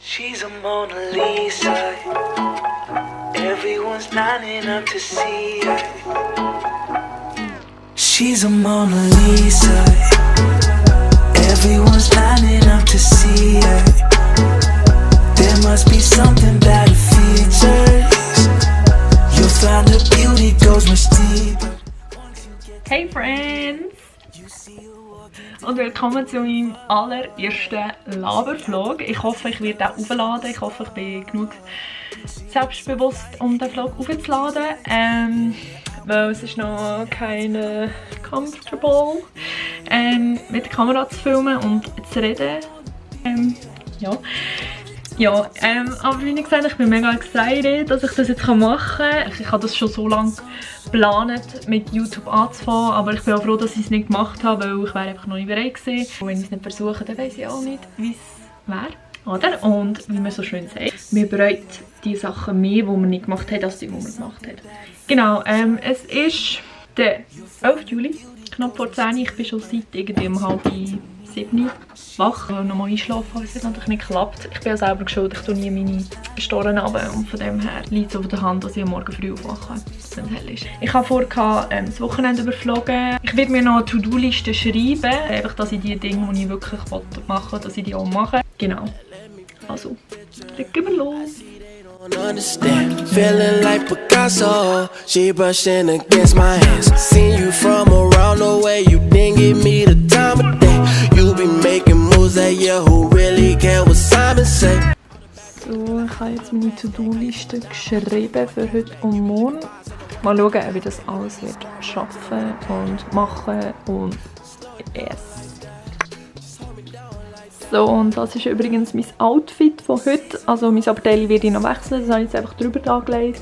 She's a Mona Lisa. Everyone's lining up to see her. She's a Mona Lisa. Everyone's lining up to see her. There must be something about her features. You'll find her beauty goes much deeper. Hey Friends! Und willkommen zu meinem allerersten Labervlog. Ich hoffe, ich werde auch aufladen. Ich hoffe, ich bin genug selbstbewusst, um den Vlog aufzuladen. Weil es ist noch keine comfortable mit der Kamera zu filmen und zu reden. Aber wie gesagt, ich bin mega excited, dass ich das jetzt machen kann. Ich habe das schon so lange geplant, mit YouTube anzufangen, aber ich bin auch froh, dass ich es nicht gemacht habe, weil ich wäre einfach noch nicht bereit gewesen. Und wenn ich es nicht versuche, dann weiss ich auch nicht, wie es wäre. Oder? Und wie man so schön sagt, man bereut die Sachen mehr, die man nicht gemacht hat, als die man gemacht hat. Genau, es ist der 11. Juli, knapp vor 10 Uhr. Ich bin schon seit irgendwie um 6:30 wach. Ich will nochmal einschlafen, aber es hat natürlich nicht geklappt. Ich bin ja selber schuld, ich tue nie meine Storen runter und von dem her liegt es auf der Hand, dass ich am Morgen früh aufwache, wenn es hell ist. Ich habe vor, das Wochenende überflogen. Ich werde mir noch eine To-Do-Liste schreiben, einfach, dass ich die Dinge, die ich wirklich machen will, dass ich die auch mache. Genau. Also, legen wir los. Understand, feeling like Picasso. She brushing against my hands. Seen you from around the way. You didn't give me the time of day. You be making moves that yeah, who really care what Simon say? So, ich habe jetzt meine To-Do-Liste geschrieben für heute und morgen. Mal schauen, ob ich das alles wird schaffen und machen und yes. So, und das ist übrigens mein Outfit von heute. Also mein Abteil werde ich noch wechseln. Das habe ich jetzt einfach drüber angelegt,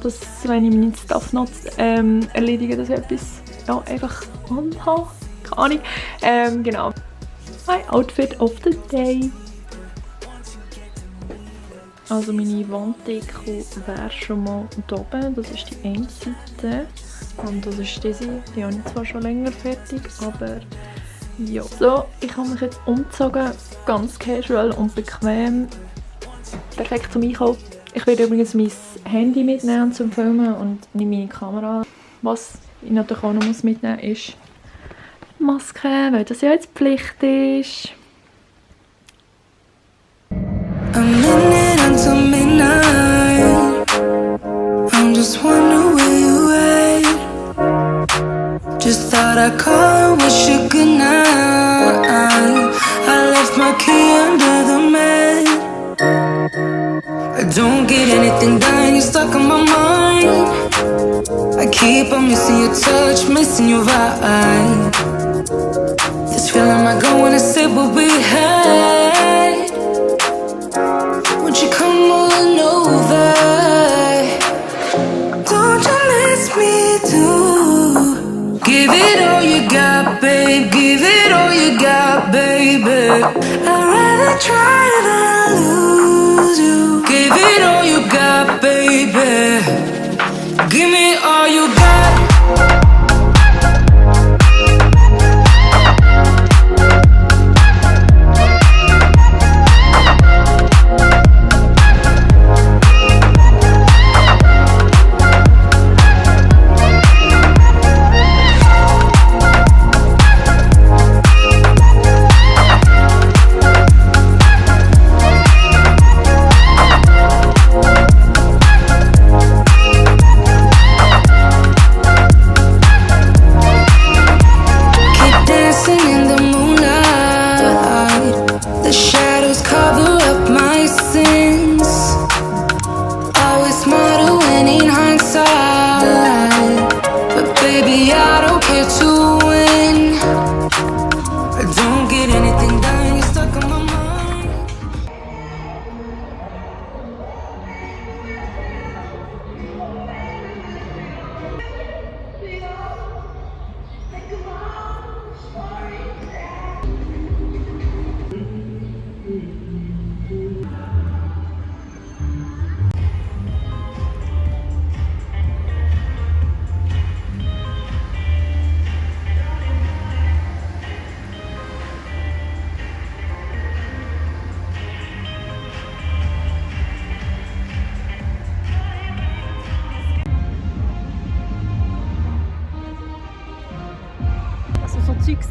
dass wenn ich meine Stuff noch erledige, dass ich etwas einfach anhabe. Keine Ahnung. Genau. My Outfit of the Day. Also meine Wanddeko wäre schon mal da oben. Das ist die eine Seite. Und das ist diese. Die habe ich zwar schon länger fertig, aber ja. So, ich habe mich jetzt umgezogen. Ganz casual und bequem. Perfekt zum Einkaufen. Ich werde übrigens mein Handy mitnehmen zum Filmen und nicht meine Kamera. Was ich natürlich auch noch mitnehmen muss, ist die Maske, weil das ja jetzt Pflicht ist. A minute until midnight. I'm just wondering where you at. Just thought I'd call and wish you good night. I left my key under the mat. I don't get anything done, you're stuck on my mind. I keep on missing your touch, missing your vibe. This feeling might go when I say what we had. Won't you come on over? Don't you miss me too? Give it all you got, babe. Give it all you got, baby. I'd rather try than lose you. Give it all you got, baby. Give me all you got.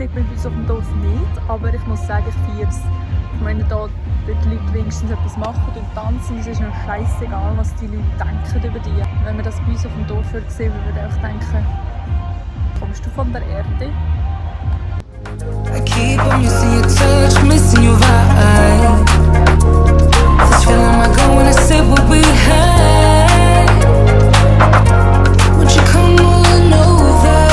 sieht man bei uns auf dem Dorf nicht, aber ich muss sagen, ich feiere es. Ich meine, da die Leute wenigstens etwas machen und tanzen, es ist mir scheißegal, was die Leute denken über dich. Wenn man das bei uns auf dem Dorf würde sehen, würde ich denken, kommst du von der Erde? I keep on missing your touch, missing your vibe. This feeling I go when I say what we had. Won't you come on over?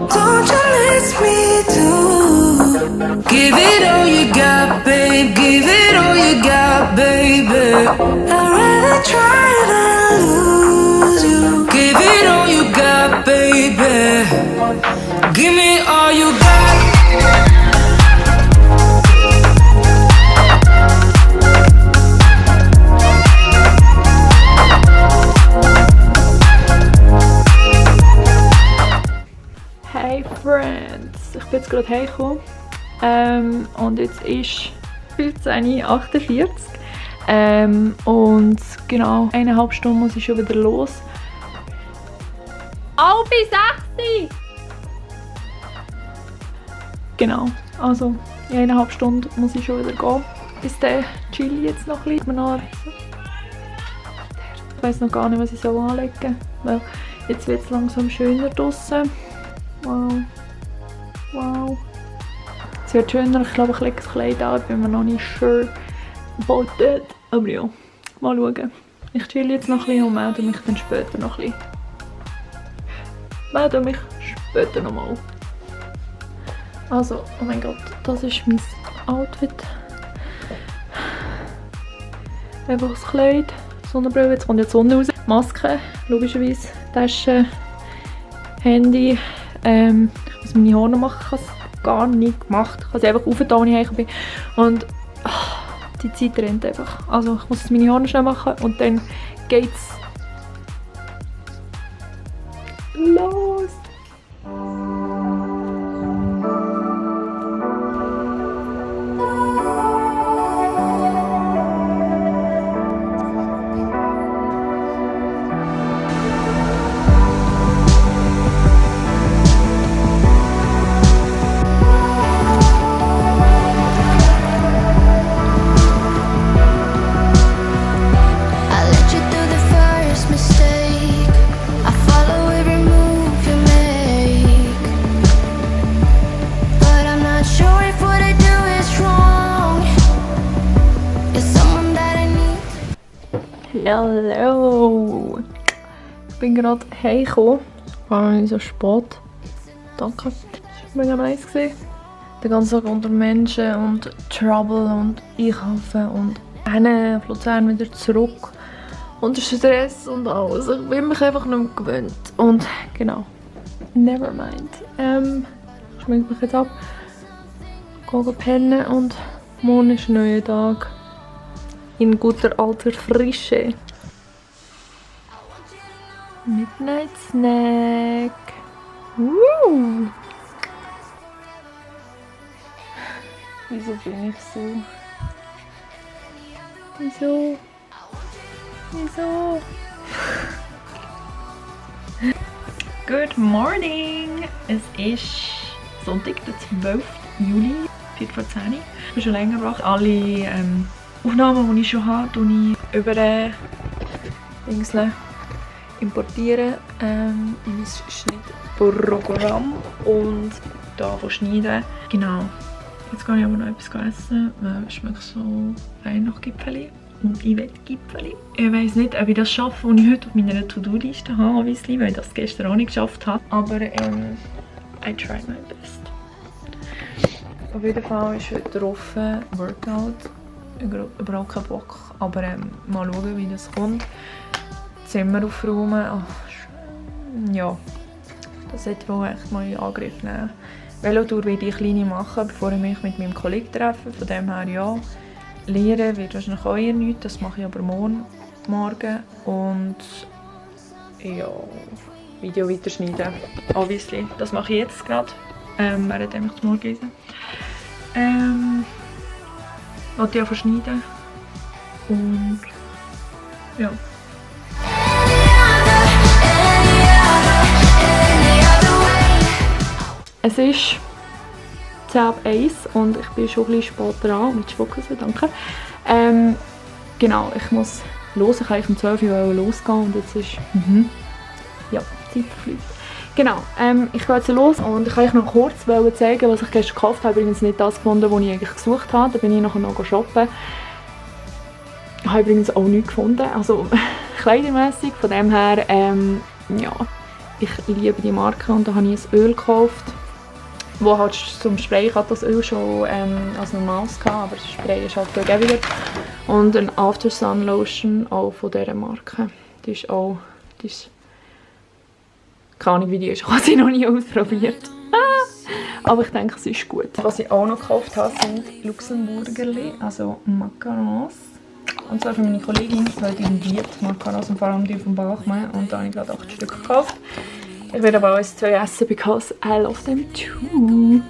Don't you miss me too? Give it all you got, babe. Give it all you got, baby. I'd rather try than lose you. Give it all you got, baby. Give me all you got. Hey Friends! Ich bin jetzt gerade heimgekommen und jetzt ist 15:48 und genau 1,5 Stunden muss ich schon wieder los. Auch bis 6 Uhr! Genau, also in 1,5 Stunden muss ich schon wieder gehen. Bis dann chill ich jetzt noch ein bisschen. Ich weiss noch gar nicht, was ich anlegen soll, weil jetzt wird es langsam schöner draussen. Wow. Wow. Es wird schöner, ich glaube ich lege das Kleid an, ich bin mir noch nicht sure about that. Aber ja, mal schauen. Ich chill jetzt noch ein bisschen und melde mich dann später noch ein bisschen. Melde mich später nochmal. Also, oh mein Gott, das ist mein Outfit. Einfach das Kleid, Sonnenbrille, jetzt kommt ja die Sonne raus. Maske, logischerweise, Tasche, Handy. Ich muss meine Haare noch machen, ich habe es gar nicht gemacht. Ich habe sie einfach aufgetan, als ich heim bin. Und die Zeit rennt einfach. Also ich muss jetzt meine Haare noch schnell machen und dann geht's los. Hallo! Ich bin gerade heimgekommen. War noch nicht so spät. Danke. Das war mega nice. Der ganze Tag unter Menschen und Trouble und Einkaufen und dann auf Luzern wieder zurück. Unter Stress und alles. Ich bin mich einfach nicht mehr gewöhnt. Und genau. Never mind. Ich schminke mich jetzt ab. Gehe pennen und morgen ist ein neuer Tag. In guter alter Frische. Midnight Snack. Woo! Wieso bin ich so? Wieso? Good morning! Es ist Sonntag, der 12. Juli, 4:10 Uhr. Ich bin schon länger wach. Alle Aufnahmen, die ich schon habe, importiere ich über importieren in mein Schnittprogramm und da schneiden. Genau. Jetzt gehe ich aber noch etwas essen, weil es schmeckt so fein nach Gipfeli. Und ich will Gipfeli. Ich weiss nicht, ob ich das schaffe, was ich heute auf meiner To-Do-Liste habe, weil ich das gestern auch nicht geschafft habe. Aber I tried my best. Auf jeden Fall ist heute offen Workout. Ich habe überhaupt keinen Bock, aber mal schauen, wie das kommt. Zimmer aufräumen, ja, das sollte wohl echt mal in Angriff nehmen. Velotour werde ich kleine machen, bevor ich mich mit meinem Kollegen treffe, von dem her ja. Lehren wird wahrscheinlich auch eher nichts, das mache ich aber morgen. Und ja, Video weiterschneiden, obviously. Das mache ich jetzt gerade, während ich das morgen lese. Wollte ich auch verschneiden. Und ja. Es ist 10 ab 1 und ich bin schon ein bisschen spät dran mit Schwuckeln, danke. Genau, ich muss los. Ich wollte um 12 Uhr losgehen und jetzt ist... ja, Zeit verfliegt. Genau, ich gehe jetzt los und ich wollte euch noch kurz zeigen, was ich gestern gekauft habe. Übrigens nicht das gefunden, was ich eigentlich gesucht habe. Da bin ich nachher noch shoppen. Ich habe übrigens auch nichts gefunden, also kleidermässig. Von dem her, ja, ich liebe die Marke und da habe ich ein Öl gekauft. Wo halt zum Spray, ich hatte das Öl schon als normales gehabt, aber das Spray ist halt viel gäbiger. Und ein After Sun Lotion auch von dieser Marke. Die ist auch, keine Ahnung wie die ist, ich habe sie noch nie ausprobiert. Aber ich denke, es ist gut. Was ich auch noch gekauft habe, sind Luxemburgerli, also Macarons. Und zwar für meine Kollegin, weil die liebt Macarons und vor allem die vom Bachmann. Und da habe ich gerade 8 Stück gekauft. Ich werde aber alles 2 essen, because I love them too.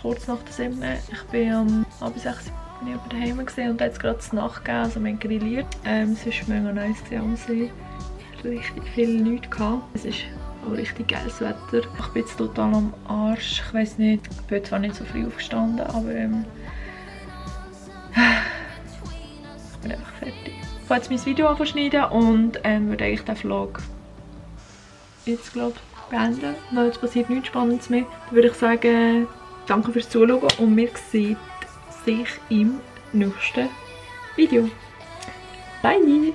Kurz nach der 7. Ich bin um halb 6 daheim und jetzt gerade die Nacht gegeben, also wir haben grilliert. Es war mega nice am See. Richtig viel Leute gehabt. Es ist auch richtig geiles Wetter. Ich bin jetzt total am Arsch. Ich weiss nicht, ich bin zwar nicht so früh aufgestanden, aber ich bin einfach fertig. Ich werde jetzt mein Video anschneiden und würde eigentlich den Vlog jetzt beenden, weil jetzt passiert nichts Spannendes mehr. Dann würde ich sagen, danke fürs Zuschauen und wir sehen sich im nächsten Video. Bye!